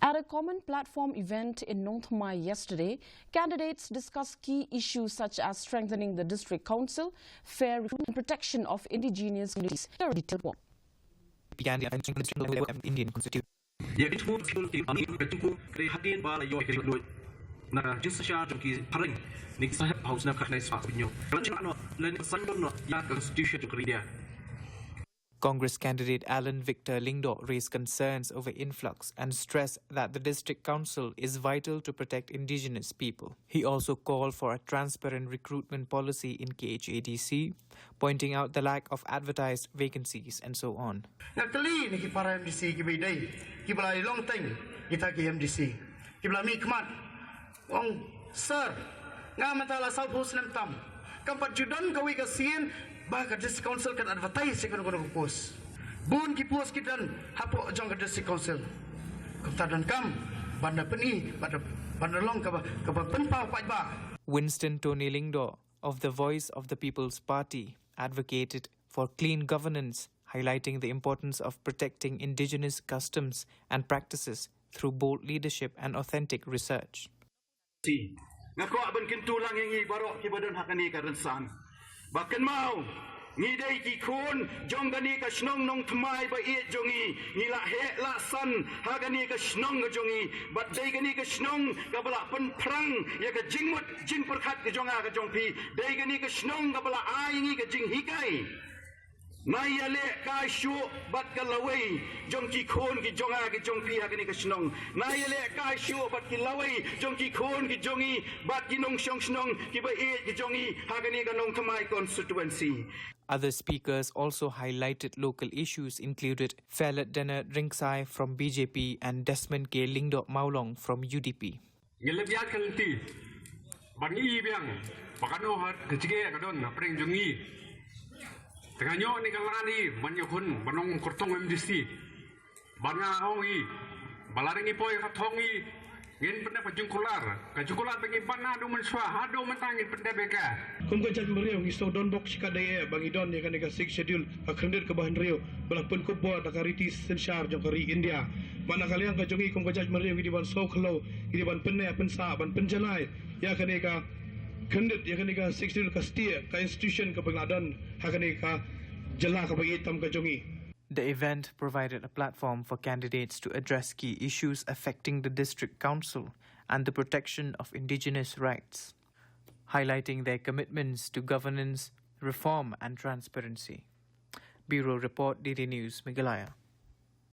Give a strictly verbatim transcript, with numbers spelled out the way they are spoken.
At a common platform event in Nongthymmai yesterday, candidates discussed key issues such as strengthening the district council, fair recruitment, and protection of indigenous communities. Here are detailed report. Began the Indian Constitution. Ïa ki jingkut ki ani ka jingkut ki hadien ba la ïoh ki lut na ka jingsynshar jong ki phareng ne ki sahep ha u snem khatlai spah hynñiew. Ka la jingkut noh lane ka saiñdur noh ïa ka Constitution jong ka ri India. Congress candidate Alan Victor Lyngdoh raised concerns over influx and stressed that the district council is vital to protect indigenous people. He also called for a transparent recruitment policy in K H A D C, pointing out the lack of advertised vacancies and so on. Nga kylli na ki para M D C kiba ïadei, kiba la long time kita ki M D C, kiba la mihkhmat. Ong, sir, nga mynta la sawphew snem tam, kam pat ju don kawei ka sien ba ka district council kan advertise ïa kano kano ka post. Bun ki post ki don hapoh jong ka district council. Kumta donkam ban da pyni, ban da, ban da long kaba, kaba pynpaw paidbah. Winston Tony Lyngdoh of the Voice of the People's Party advocated for clean governance, highlighting the importance of protecting indigenous customs and practices through bold leadership and authentic research. Nga kwah ban kyntu lang ïa ngi baroh kiba don ha kane ka rynsan ba kynmaw, ngi dei ki khun jong kane ka shnong Nongthymmai ba ïeit jong ngi. Ngi la heh la san ha kane ka shnong ka jong ngi, bad dei kane ka shnong kaba la pynphrang ïa ka jingmut jingpyrkhat ka jong nga ka jong phi. Dei kane ka shnong kaba la ai ngi ka jinghikai. Nai ïaleh kai shuh bad ka lawei jong ki khun ki jong nga ki jong phi ha kane ka shnong. Nai ïaleh kai shuh bad ki lawei jong ki khun ki jong ngi bad ki nongshong shnong kiba ïeit ki jong ngi ha kane ka Nongthymmai constituency. Other speakers also highlighted local issues included Fairlad Dennard Ringsai from B J P and Desmond K Lyngdoh Mawlong from U D P. Ngi leh biang ka lynti ban ngi biang ba kano ha ka jingeh ka don ha pdeng jong ngi. Te nga ñiew ne ka lani ban ñiew khun ban ong kyrtong M D C. Ban nga ong i ba la ngi poi ka thong i ngin pyndep ka jingkular, ka jingkular ba ngi ban haduh mynshuwa, haduh mynta ngin pyndep ïa ka. Kum ka jaitbynriew ngi sngewdon bok shikatdei eh ba ngi don ïa kane ka Sixth Schedule, ka khyrnit kaba hynriew ba la pynkup bor da ka riti synshar jong ka ri India. Bad na ka liang ka jong ngi kum ka jaitbynriew ngi dei ban sngewkhyllo, ngi dei ban pynneh pynsah, ban pynjalai ïa kane ka khyrnit, ïa kane ka Sixth Schedule, ka stieh, ka institution kaba ngi la don ha kane ka jylla kaba ïeit tam ka jong ngi. The event provided a platform for candidates to address key issues affecting the district council and the protection of indigenous rights, highlighting their commitments to governance, reform, and transparency. Bureau Report, D D News, Meghalaya.